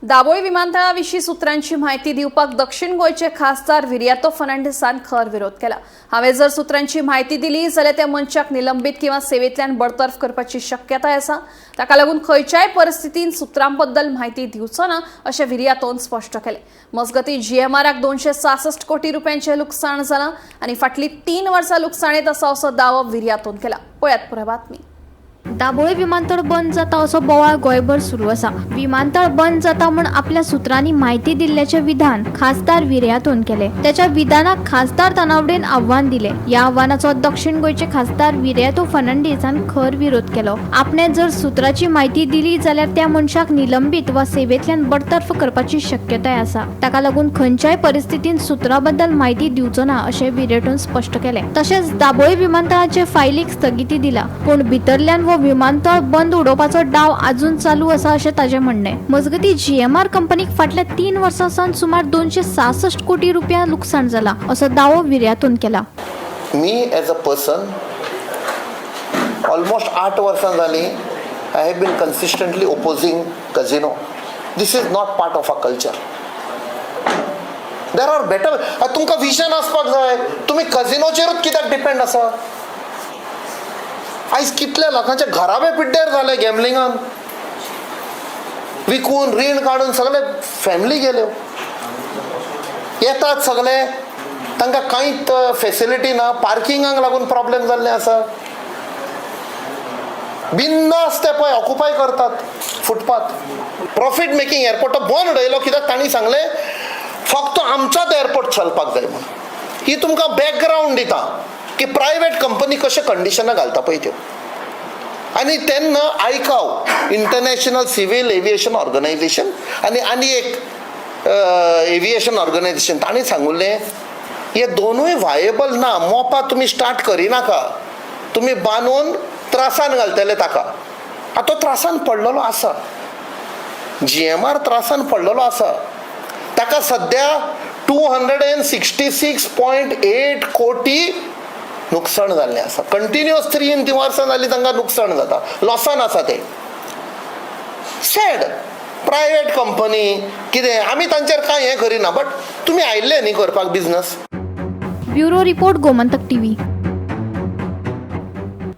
दाबोळी विमानतळाविशीं सुत्रांची म्हायती दिवपाक दक्षिण गोंयचे खासदार विरियातो फर्नांडीसान खर विरोध केला. हांवें जर सुत्रांची म्हायती दिली जाल्यार त्या मनशाक निलंबीत किंवा सेवेंतल्यान बडतर्फ करपाची शक्यताय आसा. ताका लागून खंयच्याय परिस्थितीन सुत्रांबद्दल म्हायती दिवचो ना अशें विरियातोन स्पश्ट केलें. मजगतीं, जीएमआराक 266 कोटी रुपयांचें लुकसाण जालां आनी फाटलीं 3 वर्सां लुकसाणेंत आसा असो दावो विरियातोन केला. पळयात पुराय बातमी. दाबोळी विमानतळ बंद जाता असो बोवाळ गोंयभर सुरू आसा. विमानतळ बंद जाता म्हूण आपल्या सुत्रांनी म्हायती दिल्ल्याचें विधान खासदार विरियातोन केलें. त्याच्या विधानाक खासदार तानावडेन आव्हान दिलें. ह्या आव्हानाचो दक्षिण गोंयचे खासदार विरियातो फर्नांडीसान खर विरोध केलो. आपणे जर सुत्राची म्हायती दिली जाल्यार त्या मनशाक निलंबीत वा सेवेंतल्यान बडतर्फ करपाची शक्यताय आसा. ताका लागून खंयच्याय परिस्थितीन सुत्रा बद्दल म्हायती दिवचो ना अशें विरियातोन स्पश्ट केलें. तशेंच दाबोळी विमानतळाचे फायलीक स्थगिती दिला, पूण भितरल्यान वो विमानतळ बंद उडोवपाचो डाव अजून चालू आसा अशें ताजें म्हणणें. मजगतीं, जीएमआर कंपनीक फाटल्या 3 वर्सां सावन सुमार 266 कोटी रुपया लुकसाण जाला असो दावो विरियातोन केला. Me as a person, almost 8 वर्सां जालीं I have been consistently opposing casino. This is not part of our culture. There are better. तुमकां विजन आसपाक जाय. तुमी कझिनोचेरूच कित्याक डिपेंड आसा? आयज कितल्या लोकांचे घराबे पिड्ड्यार जाले गॅमलिंगान. विकून, रीण काडून सगळे फॅमिली गेल्यो. येतात सगळे, तांकां कांयच फेसिलिटी ना. पार्किंगाक लागून प्रॉब्लेम जाल्ले आसा. बिंदास ते पळय ऑकुपाय करतात फुटपाथ. प्रॉफीट मेकिंग एअरपोर्ट तो बंद उडयलो कित्याक तांणी सांगलें फक्त आमचोच एअरपोर्ट चलपाक जाय म्हणून. ही तुमकां बॅकग्रावंड दिता की प्रायवेट कंपनी कशें कंडिशनां घालता पळय त्यो. आनी तेन्ना आयकाव, इंटरनॅशनल सिवील एविएशन ऑर्गनायझेशन आनी आनी एक एविएशन ऑर्गनायझेशन, तांणी सांगुल्लें हे दोनूय व्हायेबल ना. मोपा तुमी स्टार्ट करिनाका, तुमी बांदून त्रासान घालतले ताका. आतां तो त्रासान पडलेलो आसा. जीएमआर त्रासान पडलेलो आसा. ताका सद्या 266.8 कोटी नुकसाण जाल्लें आसा. कंटिन्युअस 3 वर्सां जालीं तांकां नुकसाण जाता, लॉसान आसा ते. सॅड. प्रायवेट कंपनी कितें, आमी तांचेर कांय हें करिना, बट तुमी आयिल्ले न्ही करपाक business. Bureau report, Gomantak TV.